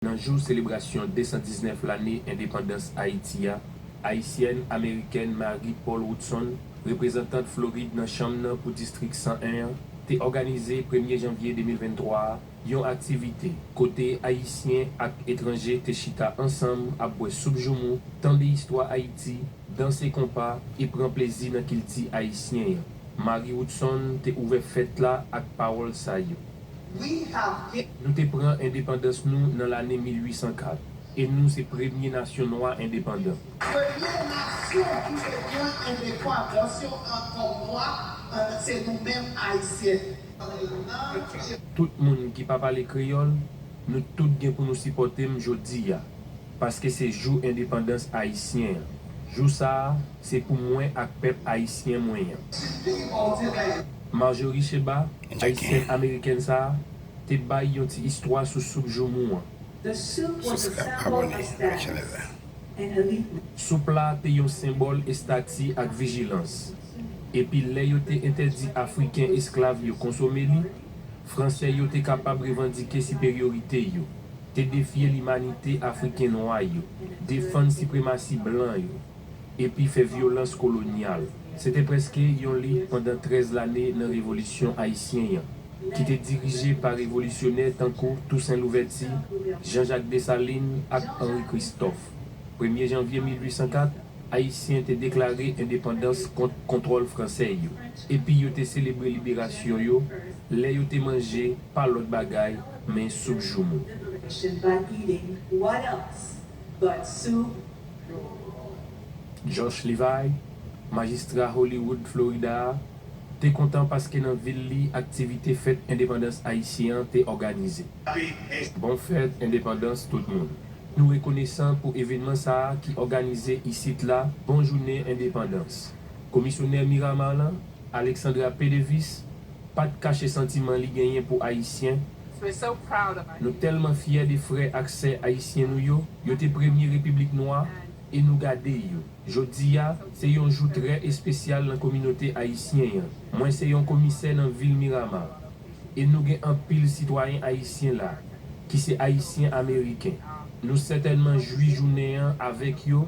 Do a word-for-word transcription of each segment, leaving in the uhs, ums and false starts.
Nan jou selebrasyon de san diznèf lane endepandans Ayiti a, Ayisyèn Amerikèn Marie Paul Woodson, reprezantant Florid nan Chanm nan pou Distrik san en an, te òganize premye janvye de mil venntwa a yon aktivite kote Ayisyen ak etranje te chita ansanm ap bwè soup joumou, tande istwa Ayiti, danse konpa e pran plezi nan kilti ayisyen an. Marie Woodson te ouvè fèt la ak pawòl sa yo. Nou te pran endepandans nou nan lane mil uit san kat, e nou se premye nasyon nwa endepandan. Premye nasyon ki te pran endepandans yo an kòm nwa, se nou menm Ayisyen. Tout moun ki pa pale kreyòl, nou tout gen pou nou sipòte m jodi a, paske se jou endepandans ayisyen an. Jou sa a, se pou mwen ak pèp ayisyen mwen an. Marjorie Sheba, Ayisyèn Amerikèn sa a, te bay yon ti istwa sou soup joumou an. Soup la te yon senbòl estati ak vijilans. Epi lè yo te entèdi Afriken esklav yo konsome li, Fransè yo te kapab revandike siperyorite yo, te defye limanite Afriken nwa yo, defann sipremasi blan yo, epi fè vyolans kolonyal. Se te prèske yon lit pandan trèz lane nan Revolisyon ayisyen an, ki te dirije pa revolisyonè tankou Tousen Louvèti, Jan Jak Desalin ak Anri Kristòf. Premye janvye mil uit san kat, Ayisyen te deklare endepandans kont kontwòl fransè yo, epi yo te selebre liberasyon yo lè yo te manje pa lòt bagay men soup joumou. Josh Levi, majistra Hollywood, Florida a, te kontan paske nan vil li aktivite fèt endepandans ayisyen an te òganize. Bon fèt endepandans tout moun. Nou rekonesan pou evènman sa a ki òganize isit la. Bon jounen endepandans. Komisyonè Miramar lan, Alexandra P. Davis, pa t kache santiman li genyen pou Ayisyen. Nou tèlman fyè de frè ak sè ayisyen nou yo. Yo te premye repiblik nwa e nou gade yo. Jodi a, se yon jou trè espesyal nan kominote ayisyen an. Mwen se yon komisè nan vil Miramar, e nou gen anpil sitwayen ayisyen la, ki se Ayisyen Ameriken. Nou sètènman jwi jounen an avèk yo,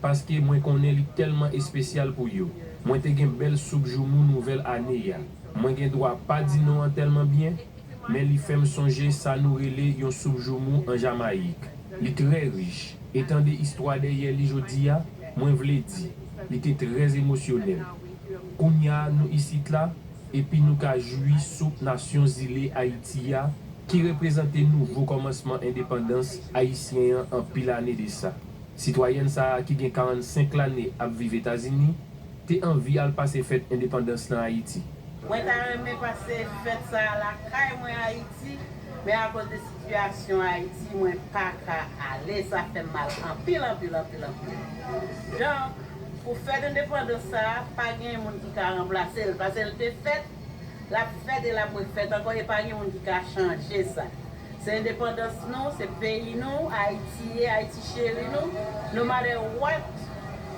paske mwen konnen li tèlman espesyal pou yo. Mwen te gen bèl soup joumou nouvèl ane a. Mwen gen dwa pa di non an tèlman byen, men li fè m sonje sa nou rele yon soup joumou an Jamayik. Li trè rich, e tande istwa dèyè li jodi a, mwen vle di, li te trè emosyonèl. Kounye a, nou isit la, epi nou ka jwi soup nasyon zile Ayiti a, ki reprezante nouvo kòmansman endepandans ayisyen an anpil ane de sa. Sitwayèn sa a ki gen karannsenk lane ap viv Etazini, te anvi al pase fèt endepandans lan Ayiti. Mwen ta renmen pase fèt sa a lakay mwen Ayiti, men akoz de sitiyasyon Ayiti, mwen pa ka ale, sa fè m mal anpil, anpil, anpil, anpil. Donk, pou fèt endepandans sa a, pa gen moun ki ka ranplase l, paske l te fèt, l ap fèt e l ap refèt ankò, e pa gen moun ki ka chanje sa. Se endepandans nou, se peyi nou, Ayiti ye, Ayiti cheri nou. No matter what,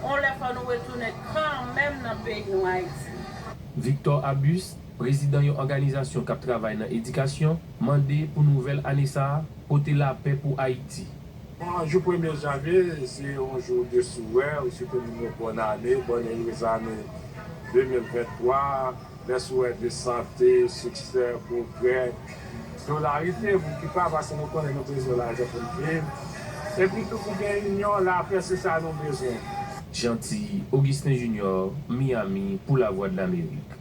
yon lè fò nou retounen kanmenm nan peyi nou, Ayiti. Victor Abus, prezidan yon òganizasyon k ap travay nan edikasyon, mande pou nouvèl ane sa a pote lapè pou Ayiti. Bon, jou premye janvye, se yon jou de souwè, ou swete moun yo bòn ane, bòn erez ane de mil venntwa, lè souwè de sante, siksè, pwogrè, skolarite, pou ki pa, paske nou konnen nou bezwen lajan pou n viv. Epi tou pou gen inyon, lapè, se sa nou bezwen. Jeanty Augustin Junior, Miami, pou Lavwadlamerik.